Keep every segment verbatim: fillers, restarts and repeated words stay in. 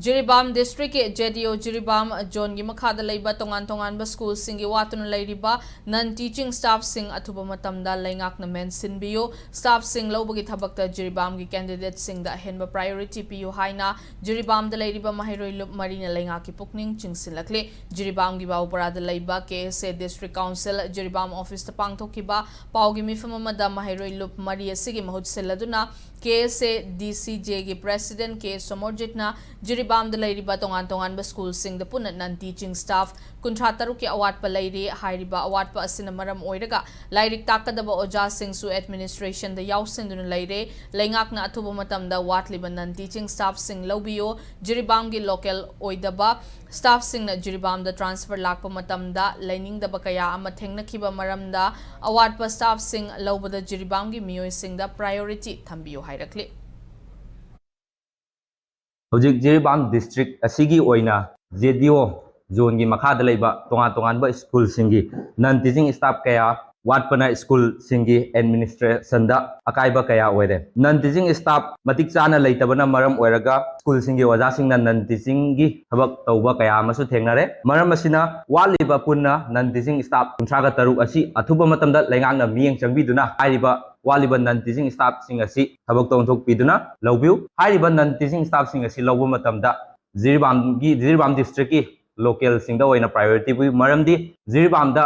ꯖꯤꯔꯤꯕꯥꯝ ꯗꯤꯁꯇ꯭ꯔꯤꯛꯀꯤ ꯖꯦ ꯗꯤ ꯑꯣ ꯖꯤꯔꯤꯕꯥꯝ ꯖꯣꯟꯒꯤ ꯃꯈꯥꯗ ꯂꯩꯕ ꯇꯣꯉꯥꯟ ꯇꯣꯉꯥꯟꯕ ꯁ꯭ꯀꯨꯜꯁꯤꯡꯒꯤ ꯋꯥꯠꯇꯨꯅ ꯂꯩꯔꯤꯕ ꯅꯟ ꯇꯤꯆꯤꯡ ꯁ꯭ꯇꯥꯐꯁꯤꯡ ꯑꯊꯨꯕ ꯃꯇꯝꯗ ꯂꯩꯉꯥꯛꯅ ꯃꯦꯟꯁꯤꯟꯕꯤꯌꯨ꯫ ꯁ꯭ꯇꯥꯐꯁꯤꯡ ꯂꯧꯕꯒꯤ ꯊꯕꯛꯇ ꯖꯤꯔꯤꯕꯥꯝꯒꯤ ꯀꯦꯟꯗꯤꯗꯦꯠꯁꯤꯡꯗ ꯑꯍꯦꯟꯕ ꯄ꯭ꯔꯥꯏꯌꯣꯔꯤꯇꯤ ꯄꯤꯌꯨ ꯍꯥꯏꯅ ꯖꯤꯔꯤꯕꯥꯝꯗ ꯂꯩꯔꯤꯕ ꯃꯍꯩꯔꯣꯏ ꯂꯨꯞ ꯃꯔꯤꯅ ꯂꯩꯉꯥꯛꯀꯤ ꯄꯨꯛꯅꯤꯡ ꯆꯤꯡꯁꯤꯜꯂꯛꯂꯤ꯫ ꯖꯤꯔꯤꯕꯥꯝꯒꯤ ꯕꯥꯕꯨꯄꯔꯥꯗ ꯂꯩꯕ ꯀꯦ ꯑꯦꯁ ꯑꯦ ꯗꯤꯁꯇ꯭ꯔꯤꯛ ꯀꯥꯎꯟꯁꯤꯜ ꯖꯤꯔꯤꯕꯥꯝ ꯑꯣꯐꯤꯁꯇ ꯄꯥꯡꯊꯣꯛꯈꯤꯕ ꯄꯥꯎꯒꯤ ꯃꯤꯐꯝ ꯑꯃꯗ ꯃꯍꯩꯔꯣꯏ ꯂꯨꯞ ꯃꯔꯤ ꯑꯁꯤꯒꯤ ꯃꯍꯨꯠ ꯁꯤꯜꯂꯗꯨꯅ ꯀꯦ ꯑꯦꯁ ꯑꯦ ꯗꯤ ꯁꯤ ꯖꯦꯒꯤ ꯄ꯭ꯔꯦꯁꯤꯗꯦꯟꯠ ꯀꯦ ꯁꯣꯃꯣꯔꯖꯤꯠꯅ ꯖꯤꯔꯤꯕꯥꯝꯗ ꯂꯩꯔꯤꯕ ꯇꯣꯉꯥꯟ ꯇꯣꯉꯥꯟꯕ ꯁ꯭ꯀꯨꯜꯁꯤꯡꯗ ꯄꯨꯟꯅ ꯅꯟ ꯇꯤꯆꯤꯡ ꯁ꯭ꯇꯥꯐ ꯀꯨꯟꯊ꯭ꯔꯥ ꯇꯔꯨꯛꯀꯤ ꯑꯋꯥꯠꯄ ꯂꯩꯔꯤ꯫ ꯍꯥꯏꯔꯤꯕ ꯑꯋꯥꯠꯄ ꯑꯁꯤꯅ ꯃꯔꯝ ꯑꯣꯏꯔꯒ ꯂꯥꯏꯔꯤꯛ ꯇꯥꯛꯀꯗꯕ ꯑꯣꯖꯥꯁꯤꯡꯁꯨ ꯑꯦꯗꯃꯤꯅꯤꯁꯇ꯭ꯔꯦꯁꯟꯗ ꯌꯥꯎꯁꯤꯟꯗꯨꯅ ꯂꯩꯔꯦ꯫ ꯂꯩꯉꯥꯛꯅ ꯑꯊꯨꯕ ꯃꯇꯝꯗ ꯋꯥꯠꯂꯤꯕ ꯅꯟ ꯇꯤꯆꯤꯡ ꯁ꯭ꯇꯥꯐꯁꯤꯡ ꯂꯧꯕꯤꯌꯨ꯫ ꯖꯤꯔꯤꯕꯥꯝꯒꯤ ꯂꯣꯀꯦꯜ ꯑꯣꯏꯗꯕ ꯁ꯭ꯇꯥꯐꯁꯤꯡꯅ ꯖꯤꯔꯤꯕꯥꯝꯗ ꯇ꯭ꯔꯥꯟꯁꯐꯔ ꯂꯥꯛꯄ ꯃꯇꯝꯗ ꯂꯩꯅꯤꯡꯗꯕ ꯀꯌꯥ ꯑꯃ ꯊꯦꯡꯅꯈꯤꯕ ꯃꯔꯝꯗ ꯑꯋꯥꯠꯄ ꯁ꯭ꯇꯥꯐꯁꯤꯡ ꯂꯧꯕꯗ ꯖꯤꯔꯤꯕꯥꯝꯒꯤ ꯃꯤꯑꯣꯏꯁꯤꯡꯗ ꯄ꯭ꯔꯥꯏꯌꯣꯔꯤꯇꯤ ꯊꯝꯕꯤꯌꯨ ꯍꯥꯏꯔꯛꯂꯤ꯫ ꯍꯧꯖꯤꯛ ꯖꯤꯔꯤꯕꯥꯝ ꯗꯤꯁꯇ꯭ꯔꯤꯛ ꯑꯁꯤꯒꯤ ꯑꯣꯏꯅ ꯖꯦ ꯗꯤ ꯑꯣ ꯖꯣꯟꯒꯤ ꯃꯈꯥꯗ ꯂꯩꯕ ꯇꯣꯉꯥꯟ ꯇꯣꯉꯥꯟꯕ ꯁ꯭ꯀꯨꯜꯁꯤꯡꯒꯤ ꯅꯟ ꯇꯤꯆꯤꯡ ꯁ꯭ꯇꯥꯐ ꯀꯌꯥ ꯋꯥꯠꯄꯅ ꯁ꯭ꯀꯨꯜꯁꯤꯡꯒꯤ ꯑꯦꯗꯃꯤꯅꯤꯁꯇ꯭ꯔꯦꯁꯟꯗ ꯑꯀꯥꯏꯕ ꯀꯌꯥ ꯑꯣꯏꯔꯦ꯫ ꯅꯟ ꯇꯤꯆꯤꯡ ꯁ꯭ꯇꯥꯐ ꯃꯇꯤꯛ ꯆꯥꯅ ꯂꯩꯇꯕꯅ ꯃꯔꯝ ꯑꯣꯏꯔꯒ ꯁ꯭ꯀꯨꯜꯁꯤꯡꯒꯤ ꯑꯣꯖꯥꯁꯤꯡꯅ ꯅꯟ ꯇꯤꯆꯤꯡꯒꯤ ꯊꯕꯛ ꯇꯧꯕ ꯀꯌꯥ ꯑꯃꯁꯨ ꯊꯦꯡꯅꯔꯦ꯫ ꯃꯔꯝ ꯑꯁꯤꯅ ꯋꯥꯠꯂꯤꯕ ꯄꯨꯟꯅ ꯅꯟ ꯇꯤꯆꯤꯡ ꯁ꯭ꯇꯥꯐ ꯀꯨꯟꯊ꯭ꯔꯥꯒ ꯇꯔꯨꯛ ꯑꯁꯤ ꯑꯊꯨꯕ ꯃꯇꯝꯗ ꯂꯩꯉꯥꯛꯅ ꯃꯤꯠꯌꯦꯡ ꯆꯪꯕꯤꯗꯨꯅ ꯍꯥꯏꯔꯤꯕ ꯋꯥꯠꯂꯤꯕ ꯅꯟ ꯇꯤꯆꯤꯡ ꯁ꯭ꯇꯥꯐꯁꯤꯡ ꯑꯁꯤ ꯊꯕꯛꯇ ꯑꯣꯟꯊꯣꯛꯄꯤꯗꯨꯅ ꯂꯧꯕꯤꯌꯨ꯫ ꯍꯥꯏꯔꯤꯕ ꯅꯟ ꯇꯤꯆꯤꯡ ꯁ꯭ꯇꯥꯐꯁꯤꯡ ꯑꯁꯤ ꯂꯧꯕ ꯃꯇꯝꯗ ꯖꯤꯔꯤꯕꯥꯝꯒꯤ, ꯖꯤꯔꯤꯕꯥꯝ ꯗꯤꯁꯇ꯭ꯔꯤꯛꯀꯤ ꯂꯣꯀꯦꯜꯁꯤꯡꯗ ꯑꯣꯏꯅ ꯄ꯭ꯔꯥꯏꯌꯣꯔꯤꯇꯤ ꯄꯤ, ꯃꯔꯝꯗꯤ ꯖꯤꯔꯤꯕꯥꯝꯗ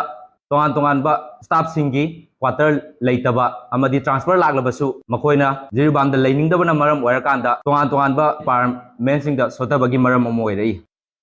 ꯇꯣꯉꯥꯟ ꯇꯣꯉꯥꯟꯕ ꯁ꯭ꯇꯥꯐꯁꯤꯡꯒꯤ ꯀ꯭ꯋꯥꯇꯔ ꯂꯩꯇꯕ ꯑꯃꯗꯤ ꯇ꯭ꯔꯥꯟꯁꯐꯔ ꯂꯥꯛꯂꯕꯁꯨ ꯃꯈꯣꯏꯅ ꯖꯤꯔꯤꯕꯥꯝꯗ ꯂꯩꯅꯤꯡꯗꯕꯅ ꯃꯔꯝ ꯑꯣꯏꯔꯀꯥꯟꯗ ꯇꯣꯉꯥꯟ ꯇꯣꯉꯥꯟꯕ ꯗꯤꯄꯥꯔꯠꯃꯦꯟꯁꯤꯡꯗ ꯁꯣꯠꯊꯕꯒꯤ ꯃꯔꯝ ꯑꯃ ꯑꯣꯏꯔꯛꯏ꯫